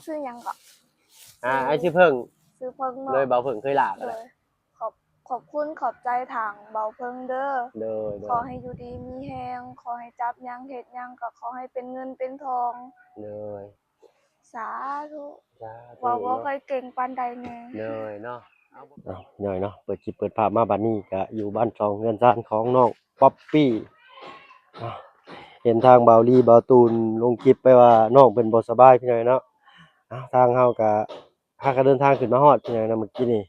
ຊື່ຫຍັງເກາະ? ອ່າ ຊື່ ອ້າຍຊື່ເຜິ້ງ. ຊື່ເຜິ້ງເນາະ. ໂດຍ ບ່າວເຜິ້ງເຄີຍຫຼ້າກໍໄດ້. ໂດຍ ຂອບ ຂອບຄຸນຂອບໃຈທາງບ່າວເຜິ້ງເດີ. ໂດຍ ໂດຍ. ຂໍໃຫ້ຢູ່ດີມີແຮງ, ຂໍໃຫ້ຈັບຫຍັງເຮັດຫຍັງກໍຂໍໃຫ້ເປັນເງິນເປັນທອງ. ໂດຍ. ສາທຸ ສາທຸ ເວົ້າບໍ່ ເນາະ ຄ່ອຍເກັ່ງປານໃດແນ່. ໂດຍເນາະ. ເອົາ ເອົາ ນ້ອຍເນາະ ເປີດຄລິບເປີດພາບມາບາດນີ້ກະຢູ່ບ້ານຊ່ອງເຮືອນຊານຂອງນ້ອງປັອບປີ້. ເຫັນທາງບ່າວລີ ບ່າວຕູນລົງຄລິບໄປວ່ານ້ອງເພິ່ນບໍ່ສະບາຍ ພີ່ນ້ອງເນາະ. ເອົາ ທາງເຮົາກະພາກັນເດີນທາງຂຶ້ນມາຮອດ ພີ່ນ້ອງເນາະ ມື້ກີ້ນີ້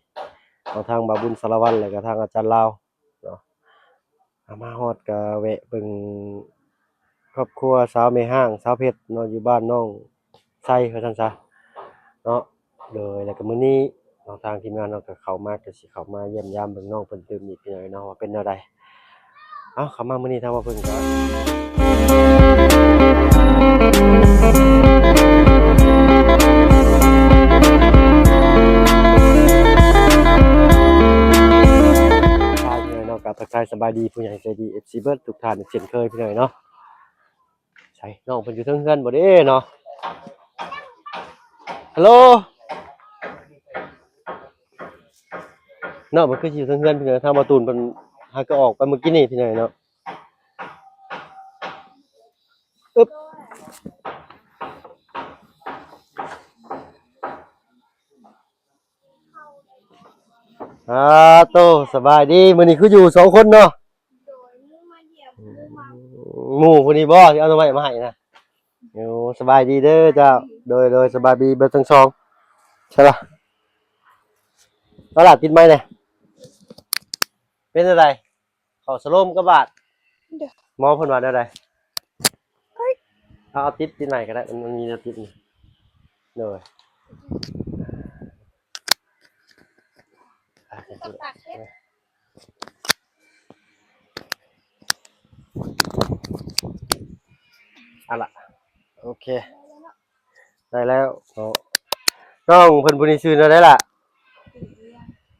ເອົາທາງບ່າວບຸນສາລະວັນ ແລ້ວກະທາງອາຈານລາວ ເນາະ. ເອົາ ມາຮອດກະແວະເບິ່ງຄອບຄົວສາວແມ່ຮ້າງ ສາວເພັດເນາະ ຢູ່ບ້ານນ້ອງໄຊວ່າຊັ້ນຊະເນາະ. ໂດຍ ແລ້ວກະມື້ນີ້ເນາະ ທາງທີມງານເຮົາກະເຂົ້າມາ ກະຊິເຂົ້າມາຢ້ຽມຢາມເບິ່ງນ້ອງເພິ່ນຕື່ມອີກ ພີ່ນ້ອງເນາະ ວ່າເປັນແນວໃດ. ເອົາ ເຂົ້າມາມື້ນີ້ທາງວ່າເພິ່ນກໍ ເນາະ ກໍທັກທາຍສະບາຍດີຜູ້ໃຫຍ່ໃຈດີ ເອັຟຊີ ເບິດທຸກທ່ານອີກເຊັ່ນເຄີຍ ພີ່ນ້ອງເນາະ. ໃສ ນ້ອງເພິ່ນຢູ່ເທິງເຮືອນບໍ່ເດ້ເນາະ? ຮັລໂຫຼ ນ້ອງເພິ່ນຄືຊິຢູ່ເທິງເຮືອນ ພີ່ນ້ອງ. ທາງບ່າວຕູນເພິ່ນຫາກໍອອກໄປມື້ກີ້ນີ້ ພີ່ນ້ອງເນາະ. ອຶບ ອາໂຕ ສະບາຍດີ. ມື້ນີ້ຄືຢູ່ສອງຄົນເນາະ? ໂດຍ ໝູ່ມາຢ້ຽມ ໝູ່ມາ ໝູ່ຜູ້ນີ້ບໍ່ທີ່ເອົາໜໍ່ໄມ້ມາໃຫ້ນະ? ໂອ້ ສະບາຍດີເດີເຈົ້າ. ໂດຍ ໂດຍ ສະບາຍດີເບິດທັງສອງ. ໃຊ່ລະ ເອົາລະ ຕິດໄມແດ່. ເປັນຈັ່ງໃດ? ເຂົ້າສະໂລມກະບາດ. ໂດຍ. ໝໍເພິ່ນວ່າແນວໃດ? ເອີຍ ເອົາ ເອົາຕິດ ຕິດໃໝ່ກໍໄດ້ ມັນ ມັນມີແນວຕິດນີ້. ໂດຍ. ເອົາລະ ໂອເຄ ໄດ້ແລ້ວເນາະ. ນ້ອງເພິ່ນຜູ້ນີ້ຊື່ແນວໃດລະ?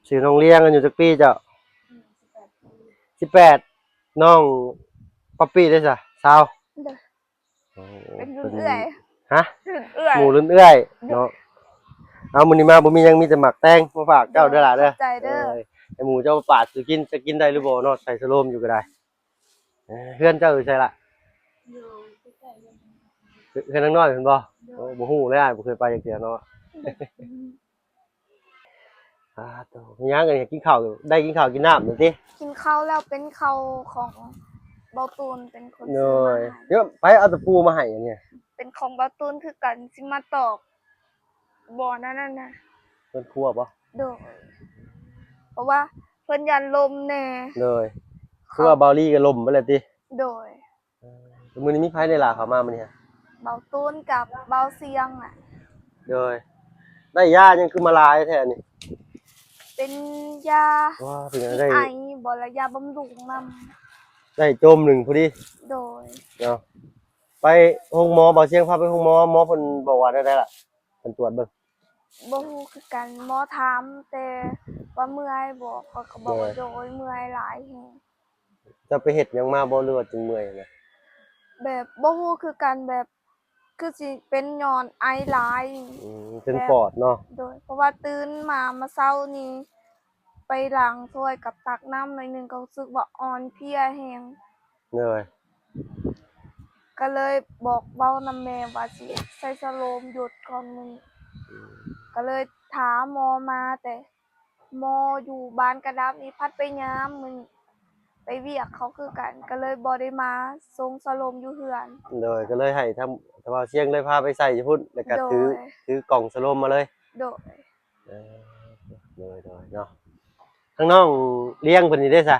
ຊື່ນ້ອງລຽງ. ອາຍຸຈັກປີເຈົ້າ? ອືມ ສິບແປດ. ສິບແປດ. ນ້ອງປັອບປີ້ເດ້ຊະ? ຊາວ. ໂດຍ. ໂອ້ ເປັນລຸ້ນເອື້ອຍ. ຮະ? ລຸ້ນເອື້ອຍ. ໝູ່ລຸ້ນເອື້ອຍເນາະ. ເອົາ ມື້ນີ້ມາບໍ່ມີຫຍັງ ມີແຕ່ໝາກແຕງມາຝາກເຈົ້າເດີຫຼ້າເດີ. ຂອບໃຈເດີ. ເອີຍ ໃຫ້ໝູ່ເຈົ້າປາດສູ່ກິນ ຈະກິນໄດ້ຫຼືບໍ່ເນາະ? ໃສ່ສະໂລມຢູ່ກໍໄດ້. ເອີ ເຮືອນເຈົ້າຢູ່ໃສລະ? ຢູ່ໃກ້ໆ ເຮືອນ ເຮືອນນາງນ້ອຍເພິ່ນບໍ່? ໂດຍ. ໂອ້ ບໍ່ຮູ້ເລີຍ ອ້າຍບໍ່ເຄີຍໄປຈັກເທື່ອເນາະ. ອືມ ອາໂຕ ມີຫຍັງອັນນີ້ ກິນເຂົ້າ ໄດ້ກິນເຂົ້າກິນນ້ຳແລ້ວຕິ? ກິນເຂົ້າແລ້ວ ເປັນເຂົ້າຂອງບ່າວຕູນ ເປັນຄົນ ໂດຍ ຊື້ມາໃຫ້. ເອີ ໃຜເອົາຕະປູມາໃຫ້ອັນນີ້? ເປັນຂອງບ່າວຕູນຄືກັນ ຊິມາຕອກບ່ອນອັນນັ້ນນະ. ເພິ່ນຄົວບໍ່? ໂດຍ. ເພາະວ່າເພິ່ນຢ້ານລົມແດ່. ໂດຍ. ເຂົາ ຄືວ່າບ່າວລີກໍລົມໄປແລ້ວຕິ? ໂດຍ. ເອີ ມື້ນີ້ມີໃຜແດ່ລະເຂົ້າມາມື້ນີ້? ບ່າວຕູນກັບບ່າວຊຽງນະ. ໂດຍ. ໄດ້ຢາຫຍັງຄືມາຫຼາຍແທ້ນີ້? ເປັນຢາ ວ່າເປັນຫຍັງໄດ້ ທີ່ໄອບໍ ແລະ ຢາບຳລຸງນຳ. ໄດ້ໂຈມໜຶ່ງພໍດີ. ໂດຍ. ເນາະ ໄປໂຮງໝໍ ບ່າວຊຽງພາໄປໂຮງໝໍ ໝໍເພິ່ນບອກວ່າແນວໃດລະ? ເພິ່ນກວດເບິ່ງ ບໍ່ຮູ້ຄືກັນ. ໝໍຖາມແຕ່ວ່າເມື່ອຍບໍ່ ຂ້ອຍກໍບອກວ່າ ໂດຍ ໂດຍ ເມື່ອຍຫຼາຍແຮງ. ເຈົ້າໄປເຮັດຫຍັງມາບໍ່ ຫຼືວ່າຈຶ່ງເມື່ອຍນະ? ແບບບໍ່ຮູ້ຄືກັນ ແບບຄືຊິເປັນຍ້ອນໄອຫຼາຍ. ອືມ ເປັນປອດເນາະ. ໂດຍ. ເພາະວ່າຕື່ນມາ ມາເຊົ້ານີ້ໄປລ້າງຖ້ວຍກັບຕັກນ້ຳໜ້ອຍໜຶ່ງ ກໍຮູ້ສຶກວ່າອ່ອນເພຍແຮງ. ໂດຍ. ກໍເລີຍບອກເວົ້ານຳແມ່ວ່າຊິໃສ່ສະໂລມຢຸດກ່ອນມື້ນີ້. ອືມ ກໍເລີຍຖ້າໝໍມາ ແຕ່ໝໍຢູ່ບ້ານກະດັບນີ້ພັດໄປຍາມ ມື້ນີ້ໄປວຽກເຂົາຄືກັນ ກໍເລີຍບໍ່ໄດ້ມາສົ່ງສະໂລມຢູ່ເຮືອນ. ໂດຍ. ກໍເລີຍໃຫ້ທາງ ທາງບ່າວຊຽງເລີຍພາໄປໃສ່ຢູ່ພຸ້ນ ແລ້ວກໍຖື ໂດຍ ຖືກ່ອງສະໂລມມາເລີຍ. ໂດຍ. ເອີ ໂດຍໆ ເນາະ. ທາງນ້ອງລຽງເພິ່ນນີ້ເດ້ຊະ?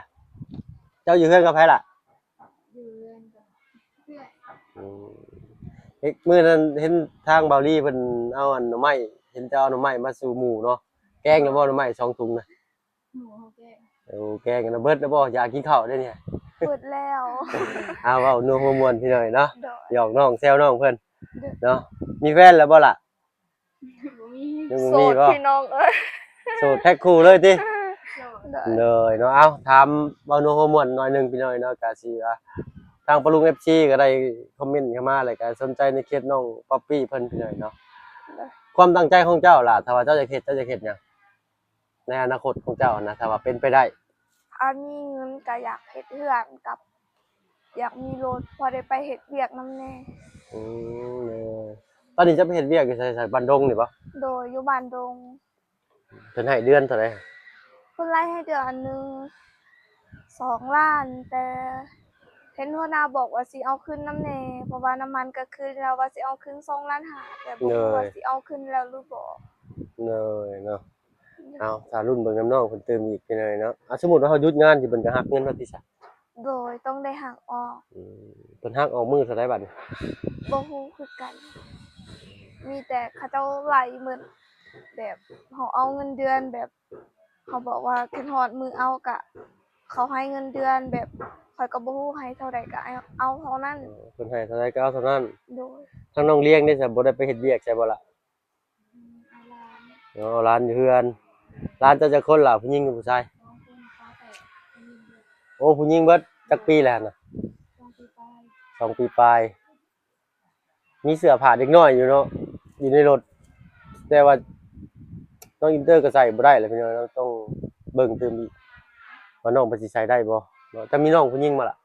ເຈົ້າຢູ່ເຮືອນກັບໃຜລະ? ຢູ່ເຮືອນກັບເພື່ອນ. ອືມ ເຮັດ ມື້ນັ້ນເຫັນທາງບ່າວລີເພິ່ນເອົາອັນໜໍ່ໄມ້ ເຫັນເຈົ້າເອົາໜໍ່ໄມ້ມາສູ່ໝູ່ເນາະ. ແກງແລ້ວບໍ່ໜໍ່ໄມ້ສອງຖົງນະ? ໝູ່ເຮົາແກງ. ໂອ້ ແກງກັນເບິດແລ້ວບໍ່? ຢາກກິນເຂົ້າເດ້ນີ້. ເບິດແລ້ວ. ອ້າວ ເວົ້ານົວຫົວມ່ວນພີ່ນ້ອງເນາະ. ໂດຍ. ຫຍອກນ້ອງແຊວນ້ອງເພິ່ນ. ໂດຍ. ເນາະ ມີແຟນແລ້ວບໍ່ລະ? ບໍ່ມີ. ຍັງບໍ່ມີບໍ່? ໂສດພີ່ນ້ອງເອີຍ. ໂສດແພັກຄູ່ເລີຍຕິ? ໂດຍ. ໂດຍເນາະ. ເອົ້າ ຖາມເວົ້ານົວຫົວມ່ວນໜ້ອຍໜຶ່ງພີ່ນ້ອງເນາະ ກະຊິວ່າທາງປະລຸງ ເອັຟຊີ ກໍໄດ້ຄອມເມັນເຂົ້າມາ ແລ້ວກໍສົນໃຈໃນເຂດນ້ອງປັອບປີ້ເພິ່ນພີ່ນ້ອງເນາະ. ໂດຍ. ຄວາມຕັ້ງໃຈຂອງເຈົ້າລະ ຖ້າວ່າເຈົ້າຢາກເຮັດ ເຈົ້າຢາກເຮັດຫຍັງໃນອະນາຄົດຂອງເຈົ້າຫັ້ນນະ ຖ້າວ່າເປັນໄປໄດ້? ຖ້າມີເງິນກໍຢາກເຮັດເຮືອນກັບ ຢາກມີລົດ ພໍໄດ້ໄປເຮັດວຽກນຳແດ່. ອືມ ເອີ ຕອນນີ້ເຈົ້າໄປເຮັດວຽກຢູ່ໃສ? ໃສ ບ້ານດົງນີ້ບໍ່? ໂດຍ ຢູ່ບ້ານດົງ. ເພິ່ນໃຫ້ເດືອນເທົ່າໃດ? ເພິ່ນໄລ່ໃຫ້ເດືອນໜຶ່ງສອງລ້ານ ແຕ່ເຫັນຫົວໜ້າບອກວ່າຊິເອົາຄືນນຳແດ່ ເພາະວ່ານ້ຳມັນກໍຂຶ້ນແລ້ວ ວ່າຊິເອົາຄືນສອງລ້ານຫ້າ ແຕ່ບໍ່ຮູ້ວ່າຊິເອົາຄືນແລ້ວຫຼືບໍ່. ໂດຍເນາະ. ເອົາ ຖ້າລຸ້ນເບິ່ງນຳນ້ອງເພິ່ນຕື່ມອີກ ເປັນຫຍັງເນາະ. ອ່າ ສົມມຸດວ່າເຮົາຢຸດງານ ຊິເພິ່ນກໍຫັກເງິນເຮົາຕິຊະ? ໂດຍ ຕ້ອງໄດ້ຫັກອອກ. ອືມ ເພິ່ນຫັກອອກມື້ເທົ່າໃດບາດນີ້? ບໍ່ຮູ້ຄືກັນ ມີແຕ່ເຂົາເຈົ້າໄລ່ໝົດ ແບບເຮົາເອົາເງິນເດືອນ ແບບເຂົາບອກວ່າຄັນຮອດມື້ເອົາກະ ເຂົາໃຫ້ເງິນເດືອນ ແບບຂ້ອຍກໍບໍ່ຮູ້ໃຫ້ເທົ່າໃດກໍເອົາເທົ່ານັ້ນ. ເອີ ເພິ່ນໃຫ້ເທົ່າໃດກໍເອົາເທົ່ານັ້ນ. ໂດຍ. ທາງນ້ອງລຽງເດ້ຊະ ບໍ່ໄດ້ໄປເຮັດວຽກໃສບໍ່ລະ? ເອົາຫຼານ ເອົາຫຼານຢູ່ເຮືອນ. ຫຼານເຈົ້າຈັກຄົນລະ ຜູ້ຍິງກັບຜູ້ຊາຍ? ໂອ້ ຜູ້ຍິງເບິດ. ຈັກປີແລ້ວຫັ້ນນະ? ສອງປີປາຍ. ມີເສື້ອຜ້າເດັກນ້ອຍຢູ່ເນາະ ຢູ່ໃນລົດ ແຕ່ວ່ານ້ອງອິນເຕີກໍໃສ່ບໍ່ໄດ້ແລ້ວພີ່ນ້ອງເນາະ ຕ້ອງເບິ່ງຕື່ມອີກວ່ານ້ອງເພິ່ນຊິໃສ່ໄດ້ບໍ່ເນາະ. ແຕ່ມີນ້ອງຜູ້ຍິງບໍ່ລະ?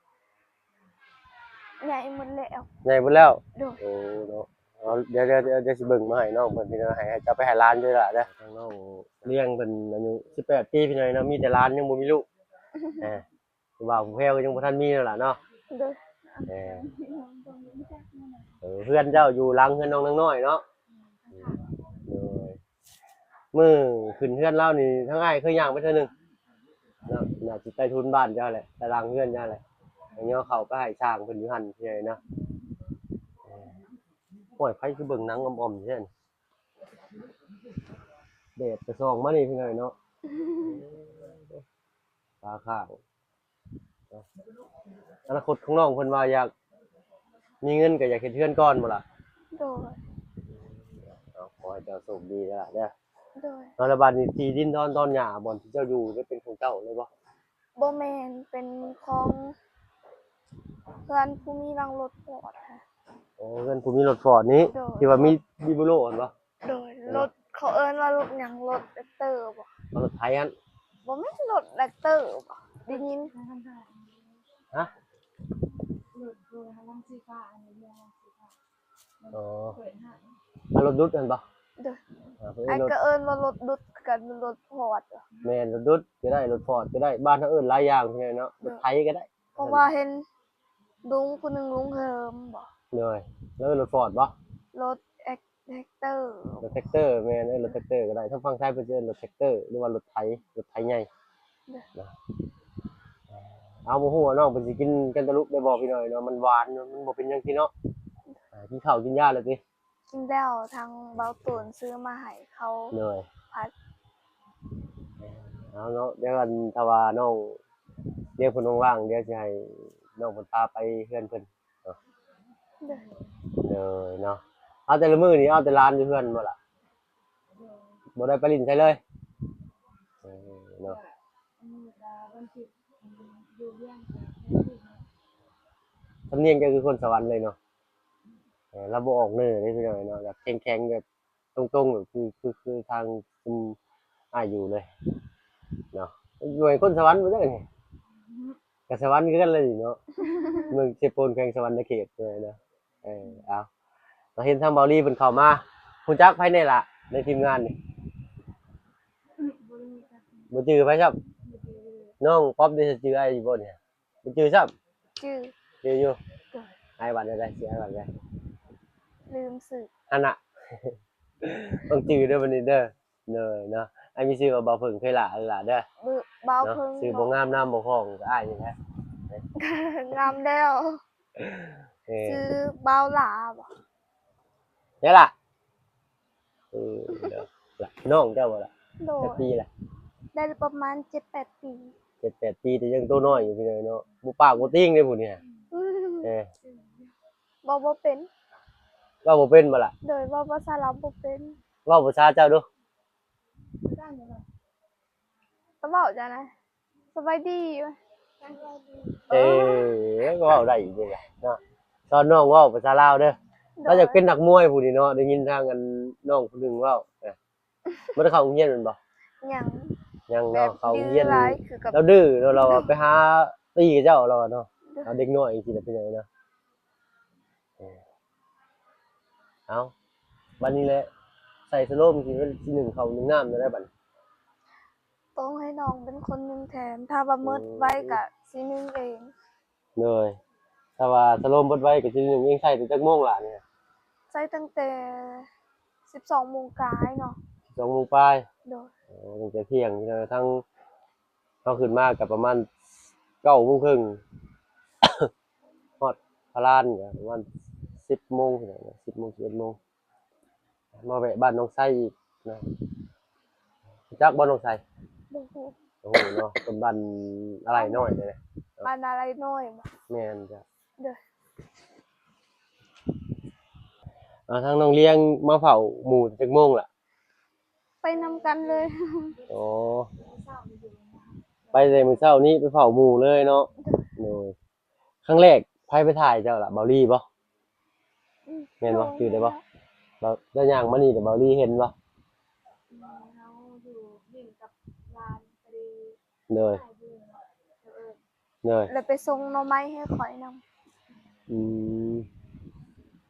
ໃຫຍ່ໝົດແລ້ວ. ໃຫຍ່ໝົດແລ້ວ? ໂດຍ. ໂອ້ເນາະ ເອົາ ດຽວ ດຽວ ດຽວ ດຽວຊິເບິ່ງມາໃຫ້ນ້ອງເພິ່ນພີ່ນ້ອງ ໃຫ້ ໃຫ້ເຈົ້າໄປໃຫ້ຫຼານຢູ່ລະເດີ. ທາງນ້ອງລຽງເພິ່ນອາຍຸສິບແປດປີພີ່ນ້ອງເນາະ ມີແຕ່ຫຼານ ຍັງບໍ່ມີລູກ. ເອີ ຜູ້ບ່າວຜູ້ແພ້ວກໍຍັງບໍ່ທັນມີນັ້ນລະເນາະ. ໂດຍ. ເອີ ເອີ ເຮືອນເຈົ້າຢູ່ຫຼັງເຮືອນນ້ອງນາງນ້ອຍເນາະ. ໂດຍ. ມື້ຂຶ້ນເຮືອນລາວນີ້ ທາງອ້າຍເຄີຍຍ່າງໄປເທື່ອໜຶ່ງເນາະ ໜ້າຊິໃຕ້ທຸນບ້ານເຈົ້າແຫຼະ ໃຕ້ຫຼັງເຮືອນເຈົ້າແຫຼະ ໄປຍໍເຂົ້າໄປໃຫ້ຊ່າງເພິ່ນຢູ່ຫັ້ນເທື່ອເນາະ. ໂອ້ຍ ໃຜຄືເບິ່ງໜັງອອມໆແທ້ ແດດກະສ່ອງມານີ້ພີ່ນ້ອງເນາະ ຕາຄ້າງ. ອະນາຄົດຂອງນ້ອງເພິ່ນວ່າຢາກມີເງິນກໍຢາກເຮັດເຮືອນກ່ອນບໍ່ລະ? ໂດຍ. ເອົາ ຂໍໃຫ້ເຈົ້າໂຊກດີເດີຫຼານເດີ. ໂດຍ. ເອົາ ແລ້ວບາດນີ້ທີ່ດິນດອນຕອນຫຍ້າບ່ອນທີ່ເຈົ້າຢູ່ນີ້ເປັນຂອງເຈົ້າເລີຍບໍ່? ບໍ່ແມ່ນ ເປັນຂອງເພື່ອນຜູ້ມີຫຼັງລົດຟອດ. ໂອ້ ເພື່ອນຜູ້ມີລົດຟອດນີ້ ໂດຍ ທີ່ວ່າມີບີໂບໂລຫັ້ນບໍ່? ໂດຍ. ລົດ ເຂົາເອີ້ນວ່າລົດຫຍັງ? ລົດແທັກເຕີບໍ່? ເອົາ ລົດໄຖຫັ້ນ. ບໍ່ແມ່ນ ລົດແທັກເຕີບໍ່? ໄດ້ຍິນ ຮະ? ອໍ ອ່າ ລົດດຸດຫັ້ນບໍ່? ໂດຍ. ອ່າ ເພິ່ນເອີ້ນ ອ້າຍກໍເອີ້ນວ່າລົດດຸດຄືກັນ ລົດຟອດ. ແມ່ນ ລົດດຸດກໍໄດ້ ລົດຟອດກໍໄດ້ ບ້ານເຮົາເອີ້ນຫຼາຍຢ່າງເນາະ. ໂດຍ. ລົດໄຖກໍໄດ້ ເພາະວ່າເຫັນລຸງຜູ້ໜຶ່ງ ລຸງເຮີມບໍ່? ໂດຍ. ລາວເອີ້ນລົດຟອດບໍ່? ລົດແທັກ ແທັກເຕີ. ລົດແທັກເຕີ ແມ່ນ ເອີ້ນລົດແທັກເຕີກໍໄດ້ ທາງຝັ່ງໄທເພິ່ນຈະເອີ້ນລົດແທັກເຕີ ຫຼືວ່າລົດໄຖ ລົດໄຖໃຫຍ່. ໂດຍ. ເອົາ ບໍ່ຮູ້ວ່ານ້ອງເພິ່ນຊິກິນແກນຕາລູບໄດ້ບໍ່ພີ່ນ້ອງເນາະ ມັນຫວານ ມັນບໍ່ເປັນຫຍັງຕິເນາະ. ອ່າ ກິນເຂົ້າກິນຢາແລ້ວຕິ? ກິນແລ້ວ ທາງເບົາໂຕນຊື້ມາໃຫ້ເຂົ້າ. ໂດຍ. ຜັດ. ເອົາເນາະ ດຽວອັນ ຖ້າວ່ານ້ອງລຽງເພິ່ນວ່າງໆ ດຽວຊິໃຫ້ນ້ອງເພິ່ນພາໄປເຮືອນເພິ່ນເນາະ. ໂດຍ. ໂດຍເນາະ. ເອົາ ແຕ່ລະມື້ນີ້ເອົາແຕ່ຫຼານຢູ່ເຮືອນບໍ່ລະ? ບໍ່ໄດ້ໄປຫຼິ້ນໃສເລີຍ? ເອີ ເນາະ. ສຳນຽງເຈົ້າຄືຄົນສະຫວັນເລີຍເນາະ. ເອີ ລາວບໍ່ອອກເໜີເດ້ພີ່ນ້ອງເນາະ ແບບແຂງໆ ແບບຕົງໆ ແບບຄື ຄື ຄືທາງຊຸມອ້າຍຢູ່ເລີຍເນາະ. ຢູ່ໃນຄົນສະຫວັນບໍ່ຈັກນີ້ ກະສະຫວັນຄືກັນແຫຼະນີ້ເນາະ ເມືອງເຊໂປນ ແຂວງສະຫວັນນະເຂດເນາະ. ເອີ ເອົາ ລະເຫັນທາງເບົາລີເພິ່ນເຂົ້າມາ ຮູ້ຈັກໃຜແດ່ລະໃນທີມງານນີ້? ບໍ່ຈື່ໃຜຊ້ຳ. ນ້ອງປັອບເດ ຈື່ອ້າຍຢູ່ບໍ່ນີ້? ບໍ່ຈື່ຊ້ຳ. ຈື່ ຈື່ຢູ່. ອ້າຍວ່າແນວໃດ? ຊື່ອ້າຍວ່າແນວໃດ? ລືມຊື່. ຫັ້ນນະ ຕ້ອງຈື່ເດີບັດນີ້ເດີ. ໂດຍເນາະ. ອ້າຍມີຊື່ວ່າບ່າວເຜິ້ງເຄີຍຫຼ້າເດີ. ບ່າວເຜິ້ງ ຊື່ບໍ່ງາມນາມບໍ່ຄ່ອງ ກໍອ້າຍນີ້ແຫຼະ. ງາມແລ້ວ. ເອີ ຊື່ບ່າວຫຼ້າບໍ່? ແລ້ວລະ. ເອີ ນ້ອງເຈົ້າບໍ່ລະ? ໂດຍ. ຈັກປີລະ? ໄດ້ປະມານເຈັດແປດປີ. ເຈັດແປດປີ ແຕ່ຍັງໂຕນ້ອຍຢູ່ພີ່ນ້ອງເນາະ ບໍ່ປາກບໍ່ຕີງເດ້ຜູ້ນີ້. ເອີ ເວົ້າບໍ່ເປັນ. ເວົ້າບໍ່ເປັນບໍ່ລະ? ໂດຍ. ເວົ້າພາສາລາວບໍ່ເປັນ. ເວົ້າພາສາເຈົ້າດູ. ຕ້ອງເວົ້າຈັ່ງໃດ? ສະບາຍດີ. ເອີ ກໍເວົ້າໄດ້ຢູ່ເດລະເນາະ. ສອນນ້ອງເວົ້າພາສາລາວເດີ. ລາວຢາກເປັນນັກມວຍຜູ້ນີ້ເນາະ ໄດ້ຍິນທາງອັນນ້ອງຜູ້ໜຶ່ງເວົ້ານະ. ບໍ່ໄດ້ເຂົ້າໂຮງຮຽນແມ່ນບໍ່? ຍັງ ຍັງເນາະ. ແບບ ເຂົ້າໂຮງຮຽນ ດື້ຫຼາຍ ຄືກັບ ລາວດື້ເນາະ ລາວວ່າໄປຫາຕີເຂົາເຈົ້າ ລາວວ່າເນາະ. ໂດຍ ເອົາເດັກນ້ອຍຈັ່ງຊີ້ລະເປັນຫຍັງເນາະ. ເອີ ເອົາ ບັດນີ້ແຫຼະ ໃສ່ສະໂລມ ຊິ ຊິໜຶ້ງເຂົ້າໜຶ້ງນ້ຳແນວໃດບັດນີ້? ຕ້ອງໃຫ້ນ້ອງເປັນຄົນໜຶ້ງແທນ ຖ້າວ່າໝົດໄວ ອືມ ກະຊິໜຶ້ງເອງ. ໂດຍ ຖ້າວ່າສະໂລມໝົດໄວກະຊິໜຶ້ງເອງ. ໃສ່ແຕ່ຈັກໂມງລະນີ້? ໃສ່ຕັ້ງແຕ່ສິບສອງໂມງປາຍເນາະ. ສິບສອງໂມງປາຍ? ໂດຍ ໂອ້ ຕັ້ງແຕ່ທ່ຽງ ທາງເຮົາຂຶ້ນມາກະປະມານເກົ້າໂມງເຄິ່ງ ຮອດພະລານກະປະມານສິບໂມງ ສິບໂມງ ສິບເອັດໂມງ. ມາແວະບ້ານນ້ອງໄຊອີກນະ. ຮູ້ຈັກບໍ່ນ້ອງໄຊ? ບໍ່ຮູ້. ບໍ່ຮູ້ເນາະ. ເພິ່ນບ້ານອາໄລນ້ອຍເດ້. ບ້ານອາໄລນ້ອຍບໍ່? ແມ່ນຈ້ະ. ໂດຍ ເອົາ ທາງນ້ອງລຽງມາເຝົ້າໝູ່ຈັກໂມງລະ? ໄປນຳກັນເລີຍ. ໂອ້ ໄປແຕ່ມື້ເຊົ້ານີ້ ໄປເຝົ້າໝູ່ເລີຍເນາະ. ໂດຍ ຄັ້ງແລກໃຜໄປຖ່າຍເຈົ້າລະ? ເບົາລີບໍ່? ອືມ ແມ່ນບໍ່? ຈື່ໄດ້ບໍ່? ເບົາ ເຈົ້າຍ່າງມານີ້ແຕ່ເບົາລີເຫັນບໍ່? ອືມ ເຮົາຢູ່ຫຼິ້ນກັບຫຼານພໍດີ. ໂດຍ ໂດຍ ແລ້ວໄປສົ່ງໜໍ່ໄມ້ໃຫ້ຂ້ອຍນຳ. ອືມ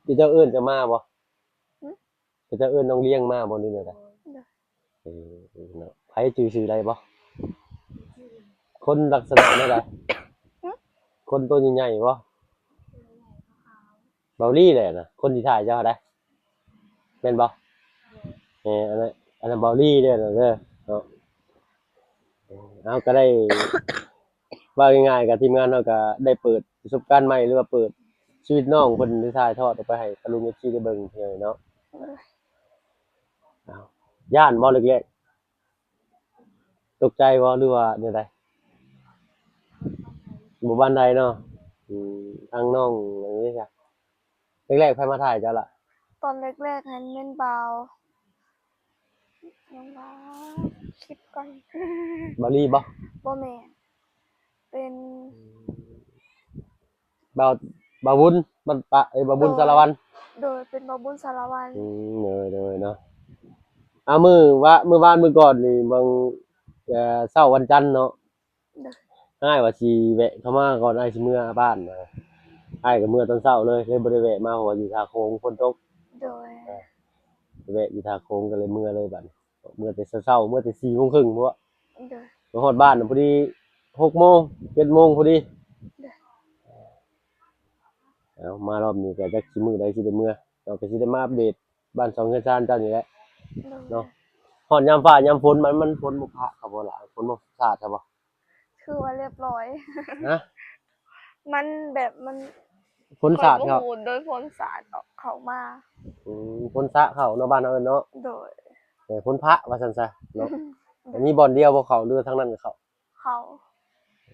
ເຂົາເຈົ້າເອີ້ນເຈົ້າມາບໍ່? ຫຶ? ເຂົາເຈົ້າເອີ້ນນ້ອງລຽງມາບໍ່ ຫຼືແນວໃດ? ໂດຍ ເອີ ເນາະ. ໃຜຈື່ຊື່ໄດ້ບໍ່? ຄົນລັກສະນະແນວໃດ? ຫຶ? ຄົນໂຕໃຫຍ່ໆບໍ່? ເບົາລີແຫຼະນະ ຄົນທີ່ຖ່າຍເຈົ້າຫັ້ນໃດ໋ ແມ່ນບໍ່? ເອີ ອັນນັ້ນ ອັນນັ້ນເບົາລີເດີ ເດີເນາະ. ເອົາ ກະໄດ້ ເວົ້າງ່າຍໆ ກະທີມງານເຮົາກະໄດ້ເປີດປະສົບການໃໝ່ ຫຼືວ່າເປີດຊີວິດນ້ອງເພິ່ນ ຫຼືຖ່າຍທອດອອກໄປໃຫ້ຕາລຸງເອັຟຊີໄດ້ເບິ່ງເທື່ອເນາະ. ໂດຍ ເອົ້າ ຢ້ານບໍ່ແລກໆ? ຕົກໃຈບໍ່ ຫຼືວ່າແນວໃດ? ບໍ່ປານໃດເນາະ. ອືມ ທາງນ້ອງອັນນີ້ຊະ ແລກໆ ໃຜມາຖ່າຍເຈົ້າລະ? ຕອນແລກໆ ຫັ້ນແມ່ນບ່າວ ຍັງວ່າ ຄິດກ່ອນ ບ່າວລີບໍ່? ບໍ່ແມ່ນ ເປັນ ອືມ ບ່າວ ບ່າວບຸນ ບ້ານປະ ເອີ ບ່າວບຸນ ໂດຍ ສາລະວັນ. ໂດຍ ເປັນບ່າວບຸນ ສາລະວັນ. ອືມ ໂດຍໆ ເນາະ. ອາ ມື້ວາ ມື້ວານມື້ກ່ອນນີ້ ບາງ ເອີ ເຊົ້າວັນຈັນເນາະ. ໂດຍ ອ້າຍວ່າຊິແວະເຂົ້າມາກ່ອນ ອ້າຍຊິເມືອບ້ານນະ. ອ້າຍກະເມືອຕອນເຊົ້າເລີຍ ເລີຍບໍ່ໄດ້ແວະມາ ເພາະວ່າຢູ່ທ່າໂຂງຝົນຕົກ. ໂດຍ ເອີ ແວະຢູ່ທ່າໂຂງກະເລີຍເມືອເລີຍບັດນີ້. ເມືອແຕ່ເຊົ້າໆ ເມືອແຕ່ສີ່ໂມງເຄິ່ງພຸ້ນ. ໂດຍ ມາຮອດບ້ານພໍດີຫົກໂມງ ເຈັດໂມງພໍດີ. ໂດຍ ເອົາ ມາຮອບນີ້ກະຈັກຊິມື້ໃດຊິໄດ້ເມືອ ເຮົາກະຊິໄດ້ມາອັບເດດບ້ານຊ່ອງເຮືອນຊານເຈົ້ານີ້ແຫຼະ. ໂດຍ ເນາະ. ຮອດຍາມຟ້າຍາມຝົນ ມັນ ມັນຝົນບໍ່ພະເຂົາບໍ່ລະ? ຝົນບໍ່ສາດເຂົາບໍ່? ຖືວ່າລຽບຮ້ອຍ. ຮະ? ມັນແບບມັນ ຝົນສາດເຂົາ ຂ້ອຍບໍ່ຮູ້ ໂດຍຝົນສາດເຂົ້າມາ. ອືມ ຝົນສະເຂົ້າເນາະ ບ້ານເຮົາເອີ້ນເນາະ. ໂດຍ ເອີ ຝົນພະວ່າຊັ້ນຊະເນາະ. ໂດຍ ມີບ່ອນດຽວບໍ່ເຂົ້າ ຫຼືວ່າທາງນັ້ນກະເຂົ້າ? ເຂົ້າ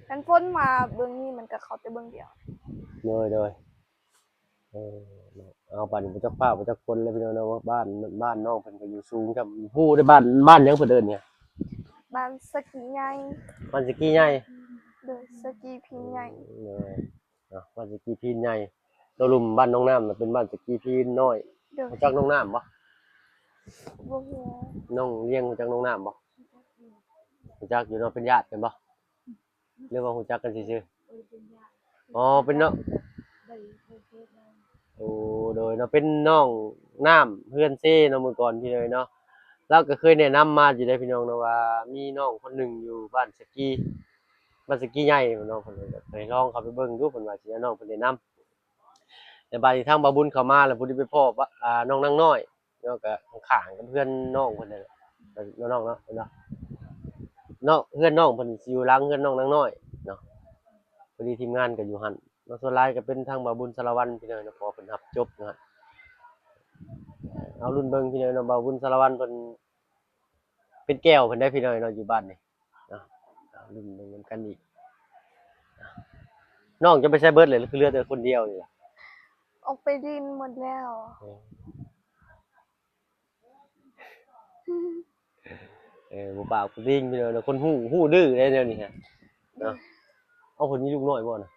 ຄັນຝົນມາເບື້ອງນີ້ມັນກະເຂົ້າແຕ່ເບື້ອງດຽວ. ໂດຍໆ ເອີ ເນາະ. ເອົາ ບາດນີ້ບໍ່ຈັກຟ້າບໍ່ຈັກຝົນແລ້ວພີ່ນ້ອງເນາະ. ບ້ານ ບ້ານນ້ອງເພິ່ນກະຢູ່ສູງຈ້ຳ ຮູ້ເດ້ ບ້ານ ບ້ານຫຍັງເພິ່ນເອີ້ນນີ້? ບ້ານສະກີໃຫຍ່. ບ້ານສະກີໃຫຍ່. ໂດຍ ສະກີພີນໃຫຍ່. ອືມ ໂດຍ ເນາະ ບ້ານສະກີພີນໃຫຍ່. ໂຕລຸ່ມບ້ານໜອງນ້ຳນະ ເປັນບ້ານສະກີພີນນ້ອຍ. ໂດຍ ຮູ້ຈັກໜອງນ້ຳບໍ່? ບໍ່ຮູ້. ນ້ອງລຽງຮູ້ຈັກໜອງນ້ຳບໍ່? ຮູ້ຈັກຢູ່ເນາະ. ເປັນຍາດກັນບໍ່ ຫຼືວ່າຮູ້ຈັກກັນຊື່ໆ? ອໍ ເປັນເນາະ. ໂອ້ ໂດຍເນາະ ເປັນນ້ອງນ້ຳເຮືອນເຊເນາະ. ມື້ກ່ອນພີ່ນ້ອງເນາະ ລາວກະເຄີຍແນະນຳມາຢູ່ເດ້ພີ່ນ້ອງເນາະ ວ່າມີນ້ອງຄົນໜຶ່ງຢູ່ບ້ານສະກີ ບ້ານສະກີໃຫຍ່ເນາະ. ເພິ່ນກະໃຫ້ລອງເຂົ້າໄປເບິ່ງດູ ເພິ່ນວ່າຊິເອົານ້ອງເພິ່ນແນະນຳ. ແຕ່ບາດນີ້ທາງບ່າວບຸນເຂົ້າມາແລ້ວ ພໍດີໄປພໍ້ ອາ ນ້ອງນາງນ້ອຍເນາະ ກະຂ້າງໆກັບເຮືອນນ້ອງເພິ່ນນັ້ນແຫຼະເນາະ. ເນາະ ເນາະ ເຮືອນນ້ອງເພິ່ນຊິຢູ່ຫຼັງເຮືອນນ້ອງນາງນ້ອຍເນາະ. ພໍດີທີມງານກະຢູ່ຫັ້ນເນາະ ສ່ວນຫຼາຍກະເປັນທາງບ່າວບຸນສາລະວັນພີ່ນ້ອງເນາະ ເພາະວ່າເພິ່ນຮັບຈົບເນາະ. ເອົາ ລຸ້ນເບິ່ງພີ່ນ້ອງເນາະ ບ່າວບຸນສາລະວັນເພິ່ນເປັນແກ້ວເພິ່ນໄດ໋ພີ່ນ້ອງເນາະ ຢູ່ບ້ານນີ້. ເນາະ ເອົາ ລຸ້ນເບິ່ງນຳກັນອີກ. ນ້ອງຈະໄປໃສເບິດເລີຍ ຄືເຫຼືອແຕ່ຄົນດຽວນີ້ລະ? ອອກໄປຫຼິ້ນໝົດແລ້ວ. ເອີ ບໍ່ປາກບໍ່ຕິງພີ່ນ້ອງເນາະ ຄົນຮູ້ ຮູ້ດື້ໄດ໋ແນວນີ້ຮະເນາະ. ເອົາ ເພິ່ນມີລູກນ້ອຍບໍ່ນະ?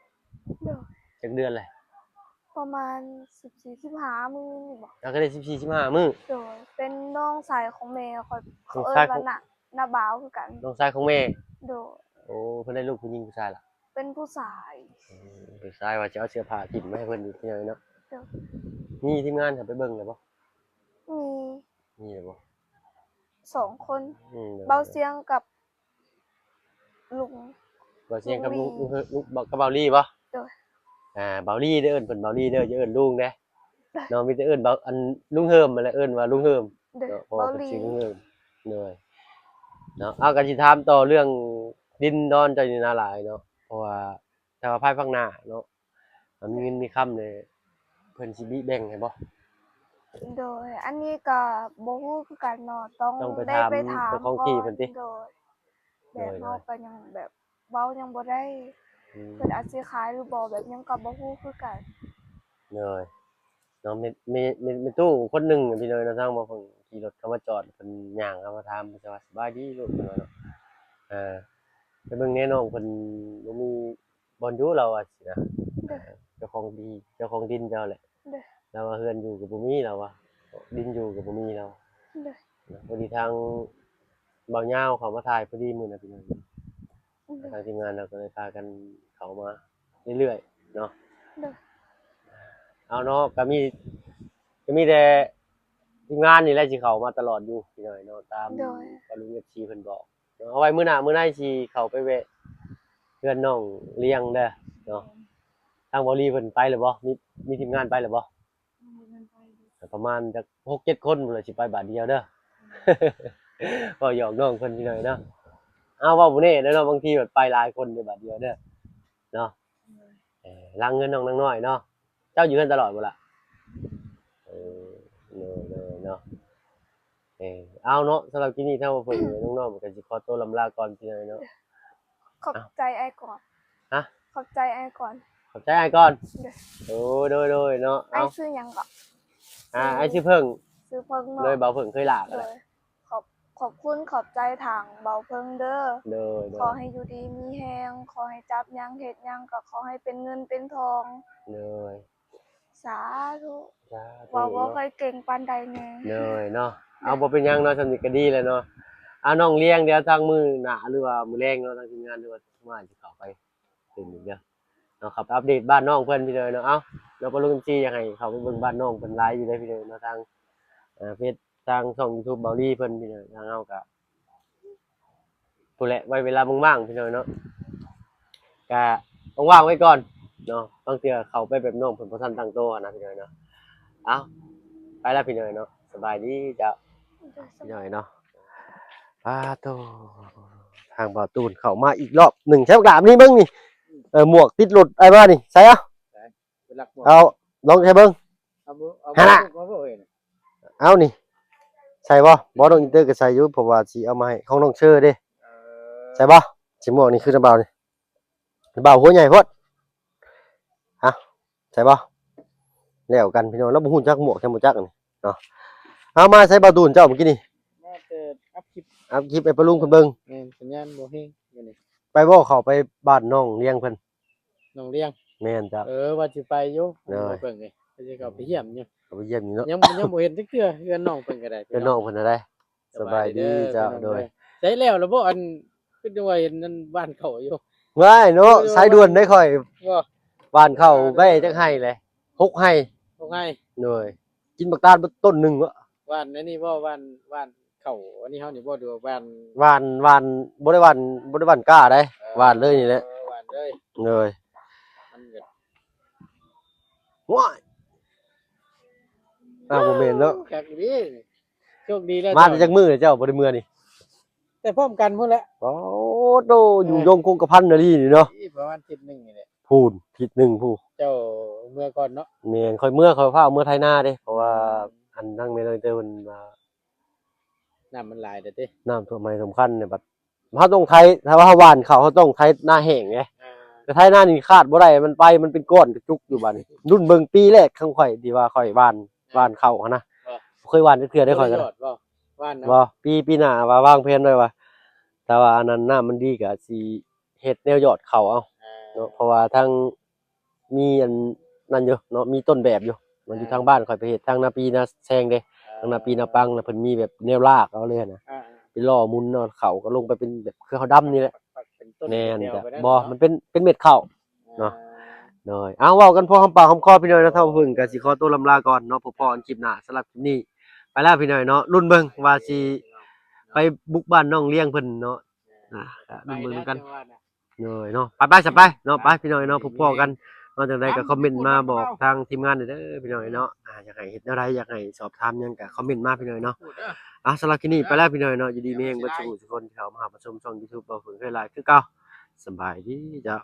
ໂດຍ ຈັກເດືອນແລ້ວ? ປະມານສິບສີ່ ສິບຫ້າມື້ນີ້ບໍ? ອາ ກໍໄດ້ສິບສີ່ ສິບຫ້າມື້. ໂດຍ ເປັນນ້ອງຊາຍຂອງແມ່ຂ້ອຍ ເຂົາເອີ້ນວ່ານ້າ ນ້າບ່າວຄືກັນ. ນ້ອງຊາຍຂອງແມ່? ໂດຍ. ໂອ້ ເພິ່ນໄດ້ລູກຜູ້ຍິງຜູ້ຊາຍລະ? ເປັນຜູ້ຊາຍ. ອືມ ຜູ້ຊາຍ ວ່າຊິເອົາເສື້ອຜ້າຖິ້ມມາໃຫ້ເພິ່ນອີກເທື່ອເນາະ. ໂດຍ. ມີທີມງານເຂົ້າໄປເບິ່ງແລ້ວບໍ່? ມີ. ມີແລ້ວບໍ່? ສອງຄົນ. ອືມ ໂດຍ ເບົາສຽງກັບ ລຸງ ເບົາສຽງກັບລຸງ ລຸງ ລຸງ ລຸງ ກັບເບົາລີບໍ? ໂດຍ. ອ່າ ເບົາລີເດີ ເອີ້ນເພິ່ນເບົາລີເດີ ຢ່າເອີ້ນລຸງເດ້. ໂດຍ. ເນາະ ມີແຕ່ເອີ້ນເບົາ ອັນ ລຸງເຮີມຫັ້ນແຫຼະ ເອີ້ນວ່າລຸງເຮີມ. ໂດຍ. ເນາະ ເບົາລີ ເພາະວ່າເພິ່ນຊື່ລຸງເຮີມ. ໂດຍ. ເນາະ ເອົາ ກໍຊິຖາມຕໍ່ເລື່ອງດິນດອນເຈົ້ານີ້ນາຫຼາຍເນາະ ເພາະວ່າຖ້າວ່າພາຍພາກໜ້າເນາະ ຖ້າມີເງິນມີຄຳນີ້ ເພິ່ນຊິແບ່ງໃຫ້ບໍ່? ໂດຍ ອັນນີ້ກໍບໍ່ຮູ້ຄືກັນເນາະ ຕ້ອງໄດ້ໄປຖາມເຈົ້າຂອງທີ່ເພິ່ນຕິ? ໂດຍ. ແບບເຮົາກໍຍັງແບບເວົ້າຍັງບໍ່ໄດ້ ອືມ ເພິ່ນອາດຊິຂາຍຫຼືບໍ່ ແບບຫຍັງກໍບໍ່ຮູ້ຄືກັນ. ໂດຍ. ເນາະ ແມ່ ແມ່ ແມ່ຕູ້ຄົນໜຶ່ງ ພີ່ນ້ອງເນາະ ທາງບໍ່ເພິ່ງຂີ່ລົດເຂົ້າມາຈອດ ເພິ່ນຍ່າງເຂົ້າມາຖາມ ເພິ່ນວ່າ ສະບາຍດີລູກ ເພິ່ນວ່າເນາະ ເອີ ໄປເບິ່ງແນ່ ນ້ອງເພິ່ນບໍ່ມີບ່ອນຢູ່ ລາວວ່າຊີ້ນະ. ໂດຍ. ເຈົ້າຂອງທີ່ ເຈົ້າຂອງດິນເຈົ້າແຫຼະ. ໂດຍ. ລາວວ່າເຮືອນຢູ່ກໍບໍ່ມີ ລາວວ່າ ດິນຢູ່ກໍບໍ່ມີ ລາວ. ໂດຍ. ພໍດີທາງບ່າວຍາວເຂົ້າມາຖ່າຍພໍດີມື້ນັ້ນ ພີ່ນ້ອງ. ໂດຍ. ທາງທີມງານເຮົາກໍເລີຍພາກັນເຂົ້າມາເລື້ອຍໆເນາະ. ໂດຍ. ເອົາເນາະ ກໍມີ ກໍມີແຕ່ທີມງານນີ້ແຫຼະຊິເຂົ້າມາຕະຫຼອດຢູ່ ພີ່ນ້ອງເນາະ ຕາມ ໂດຍ ທີ່ລຸງເອັຟຊີເພິ່ນບອກເນາະ. ເອົາໄວ້ມື້ໜ້າມື້ໃນຊິເຂົ້າໄປແວະເຮືອນນ້ອງລຽງເດີເນາະ. ແມ່ນ. ທາງເບົາລີເພິ່ນໄປແລ້ວບໍ່? ມີ ມີທີມງານໄປແລ້ວບໍ່? ປະມານຈັກຫົກເຈັດຄົນພຸ້ນລະ ຊິໄປບາດດຽວເດີ. ເວົ້າຫຍອກນ້ອງເພິ່ນ ພີ່ນ້ອງເນາະ. ເອົາ ເວົ້າບໍ່ແນ່ເດີເນາະ ບາງທີບັດໄປຫຼາຍຄົນເດີບາດດຽວເດີເນາະ. ເອີ ຫຼັງເຮືອນນ້ອງນາງນ້ອຍເນາະ. ເຈົ້າຢູ່ເຮືອນຕະຫຼອດບໍ່ລະ? ເອີ ໂດຍໆເນາະ. ເອີ ເອົາເນາະ ສຳລັບຄລິບນີ້ທາງເພິ່ນ ນ້ອງໆ ກໍຊິຂໍຕົວລຳລາກ່ອນ ພີ່ນ້ອງເນາະ. ຂອບໃຈອ້າຍກ່ອນ. ຮະ? ຂອບໃຈອ້າຍກ່ອນ. ຂອບໃຈອ້າຍກ່ອນ. ໂດຍ. ໂອ້ ໂດຍໆເນາະ. ອ້າຍຊື່ຫຍັງເກາະ? ອ່າ ຊື່ ອ້າຍຊື່ເພິ່ງ. ຊື່ເພິ່ງເນາະ. ໂດຍ ບ່າວເພິ່ງເຄີຍລາກ. ໂດຍ. ຂອບ ຂອບຄຸນຂອບໃຈທາງບ່າວເພິ່ງເດີ. ໂດຍໆ. ຂໍໃຫ້ຢູ່ດີມີແຮງ ຂໍໃຫ້ຈັບຫຍັງເຮັດຫຍັງກໍຂໍໃຫ້ເປັນເງິນເປັນທອງ. ໂດຍ. ສາທຸ. ສາທຸ ເວົ້າບໍ່ ເນາະ ຄ່ອຍເກັ່ງປານໃດແດ່. ໂດຍເນາະ. ເອົາ ບໍ່ເປັນຫຍັງເນາະ ສ່ຳນີ້ກໍດີແລ້ວເນາະ. ເອົາ ນ້ອງລຽງ ດຽວທາງມື້ໜ້າ ຫຼືວ່າມື້ແລງເນາະ ທາງທີມງານ ຫຼືວ່າມາຊິເຂົ້າໄປເປັນອີກເດີເນາະ ເຂົ້າໄປອັບເດດບ້ານນ້ອງເພິ່ນ ພີ່ນ້ອງເນາະ. ເອົາ ນ້ອງປາລຸງເອັຟຊີ ຢາກໃຫ້ເຂົ້າໄປເບິ່ງບ້ານນ້ອງເພິ່ນຫຼາຍຢູ່ເດ້ ພີ່ນ້ອງເນາະ. ທາງ ເອີ ເຟສ ທາງຊ່ອງຢູທູບເບົາລີເພິ່ນ ພີ່ນ້ອງ ທາງເຮົາກໍ ພຸ້ນແຫຼະ ໄວ້ເວລາວ່າງໆ ພີ່ນ້ອງເນາະ ກະວ່າງໆໄວ້ກ່ອນເນາະ. ບາງເທື່ອເຂົ້າໄປແບບນ້ອງເພິ່ນບໍ່ທັນຕັ້ງໂຕຫັ້ນນະ ພີ່ນ້ອງເນາະ. ເອົ້າ ໄປລະ ພີ່ນ້ອງເນາະ. ສະບາຍດີເຈົ້າ ພີ່ນ້ອງເນາະ. ປາໂຕ ທາງບ່າວຕູນເຂົ້າມາອີກລອບໜຶ່ງ. ໃສ່ບັກຫຼາມນີ້ເບິ່ງນີ້ ເອີ ໝວກຕິດລົດອ້າຍມານີ້ ໃສ່ເອົາ. ເອົາ ລອງໃສ່ເບິ່ງ. ເອົາ ເອົາ ເອົານີ້ ໃສ່ບໍ່? ບໍ່ ນ້ອງອິນເຕີກໍໃສ່ຢູ່ ເພາະວ່າຊິເອົາມາໃຫ້ຂອງນ້ອງເຊີເດ້. ເອີ ໃສ່ບໍ່? ຊິໝວກນີ້ຄືນ້ຳບ່າວນີ້ ນ້ຳບ່າວຫົວໃຫຍ່ໂພດ. ເອົາ ໃສ່ບໍ່? ແລ້ວກັນພີ່ນ້ອງ ລາວບໍ່ຮູ້ຈັກໝວກ ຈຳບໍ່ຈັກນີ້ເນາະ. ເອົາ ມາໃສ່ບ່າວຕູນເຈົ້າເມື່ອກີ້ນີ້? ມາແຕ່ອັບຄລິບ ອັບຄລິບໃຫ້ປ້າລຸງເພິ່ນເບິ່ງ. ແມ່ນ ສັນຍານບໍ່ແຮງມື້ນີ້. ໄປບໍ່ ເຂົ້າໄປບ້ານນ້ອງລຽງເພິ່ນ? ນ້ອງລຽງ. ແມ່ນເຈົ້າ. ເອີ ວ່າຊິໄປຢູ່ ໂດຍ ເບິ່ງເດ້ ວ່າຊິເຂົ້າໄປຢ້ຽມຢູ່ ເຂົ້າໄປຢ້ຽມຢູ່ເນາະ. ຍັງ ຍັງບໍ່ເຫັນຈັກເທື່ອເຮືອນນ້ອງເພິ່ນກໍໄດ້ ເຮືອນນ້ອງເພິ່ນນະໄດ໋. ສະບາຍດີເຈົ້າ. ໂດຍ. ໃສ່ແລ້ວລະບໍ່? ອັນ ຄືຈັ່ງວ່າເຫັນອັນຫວ່ານເຂົ້າຢູ່. ວ້າຍເນາະ ສາຍດ່ວນໄດ໋ຂ້ອຍ. ຫວ່ານເຂົ້າໄປຈັກໄຮ່ແຫຼະ ຫົກໄຮ່. ຫົກໄຮ່. ໂດຍ. ກິນບັກຕານເບິດຕົ້ນໜຶ່ງເນາະ. ຫວ່ານອັນນີ້ບໍ່? ຫວ່ານ ຫວ່ານເຂົ້າອັນນີ້ເຮົານີ້ບໍ່? ຫຼືວ່າຫວ່ານ ຫວ່ານ ຫວ່ານ ບໍ່ໄດ້ຫວ່ານ ບໍ່ໄດ້ຫວ່ານກ້າໃດ໋. ເອີ ຫວ່ານເລີຍນີ້ແຫຼະ ຫວ່ານເລີຍ. ໂດຍ. ມັນກໍ ໂອ້ຍ ອ້າວ ບໍ່ແມ່ນເນາະ. ຄັກອີ່ຫຼີ ໂຊກດີແລ້ວ. ມາແຕ່ຈັກມື້ເຈົ້າບໍ່ໄດ້ເມືອນີ້? ແຕ່ພ້ອມກັນພຸ້ນແຫຼະ. ໂອ້ໂຕ ຢູ່ ເອີ ດົງຄົງກະພັນນະລີນີ້ເນາະ. ອີ ປະມານທິດໜຶ່ງນີ້ແຫຼະ. ພຸ້ນ ທິດໜຶ່ງພຸ້ນ. ເຈົ້າເມືອກ່ອນເນາະ. ແມ່ນ ຂ້ອຍເມືອ ຂ້ອຍຟ້າວເມືອໄຖນາເດ້ ເພາະວ່າ ອືມ ອັນທາງແມ່ນ້ອຍເຕີເພິ່ນວ່າ ນ້ຳມັນຫຼາຍແລ້ວຕິ ນ້ຳຖ້ວມໄຮ່ຖ້ວມຄັນນີ້. ບັດເຮົາຕ້ອງໄຖ ຖ້າວ່າເຮົາຫວ່ານເຂົ້າ ເຮົາຕ້ອງໄຖນາແຫ້ງເດ້. ອ່າ ແຕ່ໄຖນານີ້ຂາດບໍ່ໄດ້ ມັນໄປ ມັນເປັນກ້ອນກະຈຸກຢູ່ບາດນີ້. ລຸ້ນເບິ່ງປີແລກຂອງຂ້ອຍທີ່ວ່າຂ້ອຍຫວ່ານ ອ່າ ຫວ່ານເຂົ້າຫັ້ນນະ. ບໍ່ ບໍ່ເຄີຍຫວ່ານຈັກເທື່ອເດ້ຂ້ອຍ. ບໍ່ໄດ້ຢອດບໍ່? ຫວ່ານນະ ບໍ່. ປີ ປີໜ້າວ່າວາງແຜນໄວ້ວ່າ ຖ້າວ່າອັນນັ້ນນ້ຳມັນດີກະຊິເຮັດແນວຢອດເຂົ້າເອົາ ອ່າ ເນາະ ເພາະວ່າທາງ ມີອັນ ນັ້ນຢູ່ເນາະ ມີຕົ້ນແບບຢູ່ເນາະ ຢູ່ທາງບ້ານຂ້ອຍໄປເຮັດທາງນາປີນາແຊງເດ້ ທາງນາປີນາປັງນະ ເພິ່ນມີແບບແນວລາກເອົາເລີຍນະ ອ່າ ເປັນລໍ້ໝຸນເນາະ ເຂົ້າກໍລົງໄປເປັນແບບຄືເຂົ້າດຳນີ້ແຫຼະ ເປັນຕົ້ນ ແມ່ນ ແບບ ແຕ່ ແບບນັ້ນ ບໍ່ ເນາະ ມັນເປັນ ເປັນເມັດເຂົ້າເນາະ ອ່າ ໂດຍ ເອົາ ເວົ້າກັນພໍຫອມປາກຫອມຄໍ ພີ່ນ້ອງເນາະ ເທົ່າເພິ່ນກໍຊິຂໍຕົວລຳລາກ່ອນເນາະ ພົບພໍ້ກັນຄລິບໜ້າ ສຳລັບຄລິບນີ້ໄປແລ້ວພີ່ນ້ອງເນາະ ລຸ້ນເບິ່ງວ່າຊິໄປບຸກບ້ານນ້ອງລ້ຽງເພິ່ນເນາະ ອ່າ ກໍລຸ້ນເບິ່ງນຳກັນ ໂດຍເນາະ ໄປໆ ຊະໄປເນາະ ໄປພີ່ນ້ອງເນາະ ພົບພໍ້ກັນເນາະ ຈັ່ງໃດກໍຄອມເມັນມາບອກທາງທີມງານແດ່ເດີພີ່ນ້ອງເນາະ ອ່າ ຢາກໃຫ້ເຮັດແນວໃດ ຢາກໃຫ້ສອບຖາມຫຍັງກໍຄອມເມັນມາພີ່ນ້ອງເນາະ ອ່າ ສຳລັບຄລິບນີ້ໄປແລ້ວພີ່ນ້ອງເນາະ ຢູ່ດີມີແຮງເບິດສູ່ທຸກຄົນທີ່ເຂົ້າມາຮັບມາຊົມຊ່ອງ YouTube ເວົ້າເຖິງເທື່ອຫຼາຍຄືເກົ່າ ສະບາຍດີເຈົ້າ.